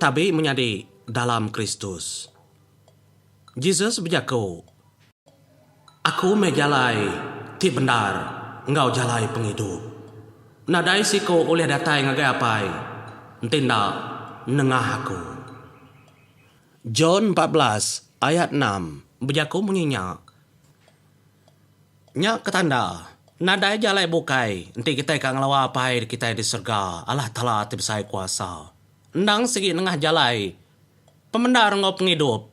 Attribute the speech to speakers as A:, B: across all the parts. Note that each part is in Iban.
A: Tabi menyadi dalam Kristus. Jesus bejaku, Aku meh jalai ti bendar enggau jalai pengidup. Nadai siku ulih datai ngagai Apai enti enda nengah aku. John 14 ayat 6 bejaku munyi nya. Nya ke tanda, nadai jalai bukai enti kitai ka ngelawa Apai kitai di serega, Allah Taala ti besai kuasa. Endang sigi nengah jalai pemendar enggau pengidup.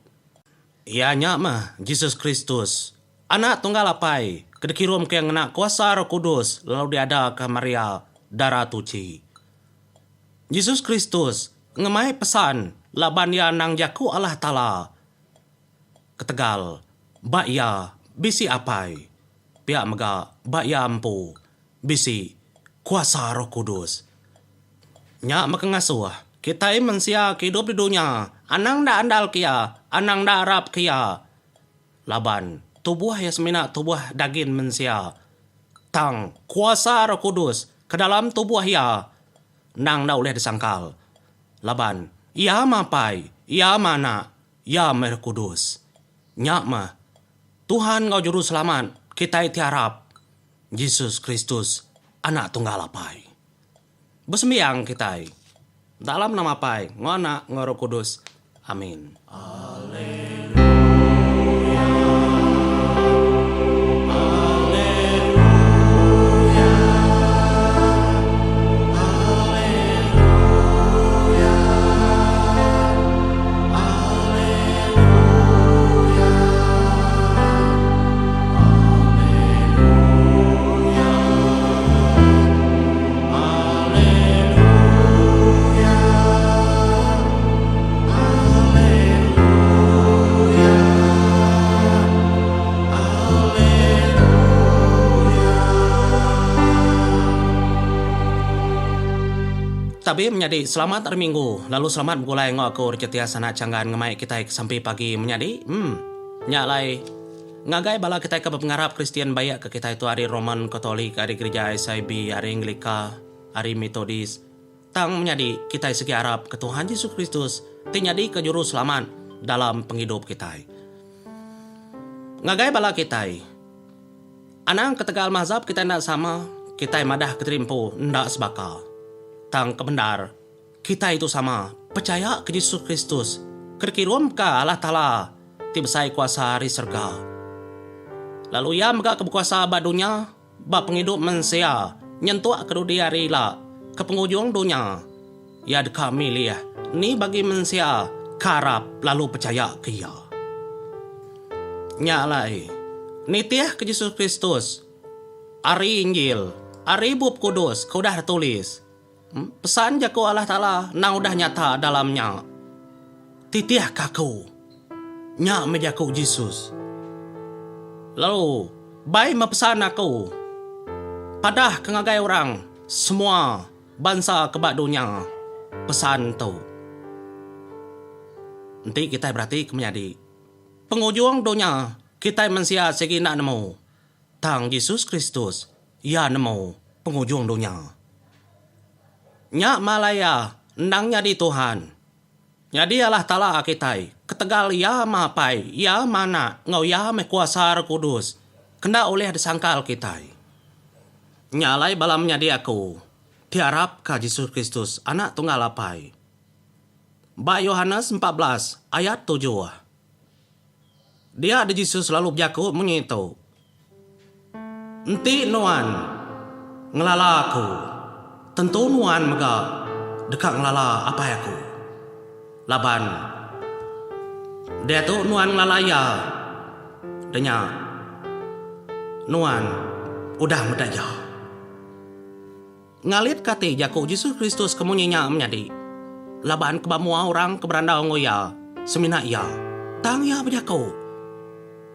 A: Iya nya meh Jesus Kristus, Anak tunggal Apai, ke dikirumka Iya ngena kuasa Roh Kudus lalu diadaka Maria, Dara Tuchi. Jesus Kristus ngemai pesan laban Iya endang Jaku Allah Taala. Ketegal, ba iya bisi Apai, pia mega ba iya empu bisi kuasa Roh Kudus. Nya meh ke ngasuh kitai mensia ke idup di dunya anang enda andal ke iya, anang enda arap ke iya. Laban, tubuh iya semina tubuh dagin mensia. Tang, kuasa Roh Kudus ke dalam tubuh iya endang enda ulih disangkal. Laban, iya meh Apai, iya meh Anak, Iya meh Roh Kudus. Nya meh Tuhan enggau Juruselamat kitai ti arap, Jesus Kristus, Anak Tunggal Apai. Besembiang kitai dalam nama Apai enggau Anak enggau Roh Kudus. Amin. Tabi menyadi selamat hari minggu lalu selamat begulai enggau aku Richard Tias anak Changgan ngemai kitai ke sampi pagi menyadi em nya alai ngagai bala kitai ke bepengarap Kristian baik ke kitai tu ari Roman Katolik ari gerija SIB ari Anglika ari Methodist tang menyadi kitai sigi arap ke Tuhan Jesus Kristus ti nyadi ke juruselamat dalam pengidup kitai. Ngagai bala kitai Anang ketegal mazhab kitai enda sama, kitai madah kediri empu enda sebaka. Tang ke bendar, kitai tu sama pechaya ke Jesus Kristus ke dikirumka Allah Taala ti besai kuasa ari serega. Lalu Iya mega ke bekuasa ba dunya, ba pengidup mensia nyentuk ke dudi hari ila ke pengujung dunya. Iya deka milih ni bagi mensia ke arap lalu pechaya ke Iya. Nya alai, nitihka Jesus Kristus, ari Injil, ari Bup Kudus ke udah ditulis, pesan jaku Allah Taala endang udah nyata dalam nya. Titihka aku. Nya meh jaku Jesus. Lalu, bai meh pesan aku. Padahka ngagai orang semua. Bansa ke ba dunya pesan tu. Enti kitai berati ke menyadi, pengujung dunya kitai mensia sigi enda nemu. Tang Jesus Kristus, Iya nemu pengujung dunya. Nya malai Iya endang nyadi Tuhan. Nyadi Allah Taala kitai, ketegal Iya meh Apai, Iya meh Anak, enggau Iya meh kuasa Roh Kudus, kenda ulih disangkal kitai. Nya alai bala menyadi aku, ti arapka Jesus Kristus, Anak Tunggal Apai. Ba Yohanes 14 ayat tujuh, dia deh Jesus lalu bejaku munyi tu, Enti nuan ngelala aku, tentu nuan mega deka ngelala Apai aku. Laban diatu nuan ngelala Iya, da nya nuan udah meda Iya. Ngalitka ati jaku Jesus Kristus ke munyi nya menyadi, laban ke ba mua orang ke berandau enggau Iya, semina Iya. Tang Iya bejaku,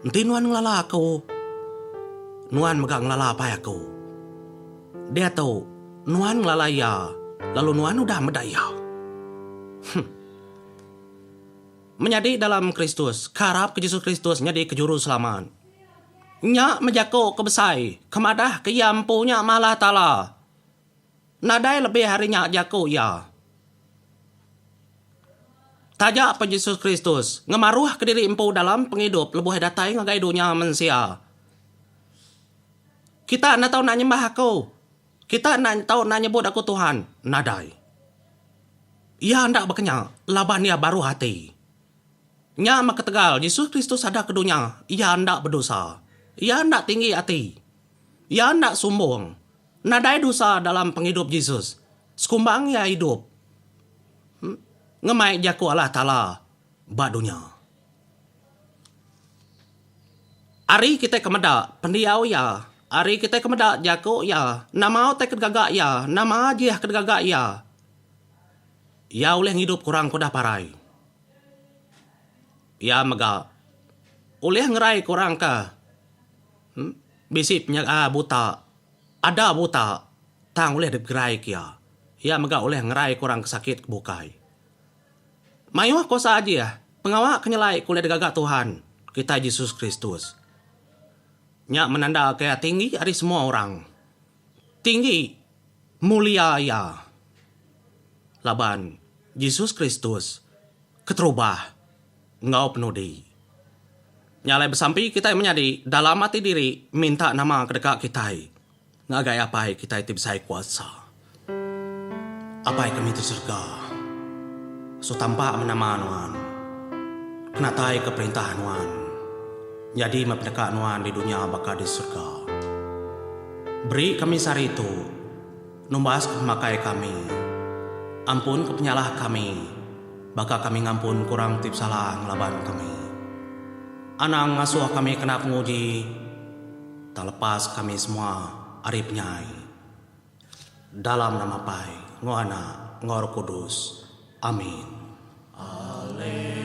A: Enti nuan ngelala Aku, nuan mega ngelala Apai Aku. Diatu, nuan ngelala Iya, lalu nuan udah meda Iya. Huh. Menyadi dalam Kristus, ke arapka Jesus Kristus nyadika Juruselamat. Nya meh jaku ke besai ke madahka iya empu nya meh Allah Taala. Nadai lebih ari nya jaku iya. Taja pa Jesus Kristus ngemaruhka diri empu dalam pengidup lebuh iya datai ngagai dunya mensia. Kita enda tau enda nyembah aku. Kita enda tau enda nyebut aku Tuhan. Nadai. Iya enda baka nya laban iya baruh ati. Nya meh ketegal Jesus Kristus ada ke dunya, iya enda bedosa. Iya enda tinggi ati. Iya enda sumbung. Nadai dosa dalam pengidup Jesus. Sekumbang iya idup. Ngemai jaku Allah Taala ba dunya. Ari kitai ke meda pendiau iya, ari kitai ke meda jaku iya, nama utai ke digaga iya, nama ajih ke digaga iya, iya ulih ngidupka orang ke udah parai. Iya mega ulih ngeraika orang ke bisi buta, ada buta. Tang ulih degeraika iya. Iya mega ulih ngeraika orang ke sakit ke bukai. Mayuh kuasa ajih, pengawa ke nyelai ke ulih digaga Tuhan kitai Jesus Kristus. Nya menandaka iya tinggi ari semua orang. Tinggi mulia iya. Laban Jesus Kristus keterubah enggau penudi. Nya alai besampi kitai menyadi dalam ati diri minta nama ke deka kitai. Ngagai Apai kitai ti besai kuasa. Apai kami ti serega, su tampa meh nama Nuan, kenatai ke perintah Nuan, nyadi meh peneka Nuan di dunya baka di serega. Beri kami sehari tu, numbas ke pemakai kami. Ampun ke penyalah kami, baka kami ngampun ke orang ti besalah ngelaban kami. Anang ngasuh kami kena penguji. Tang lepas kami semua ari penyai. Dalam nama Apai, enggau Anak, enggau Roh Kudus. Amin. Alleluia.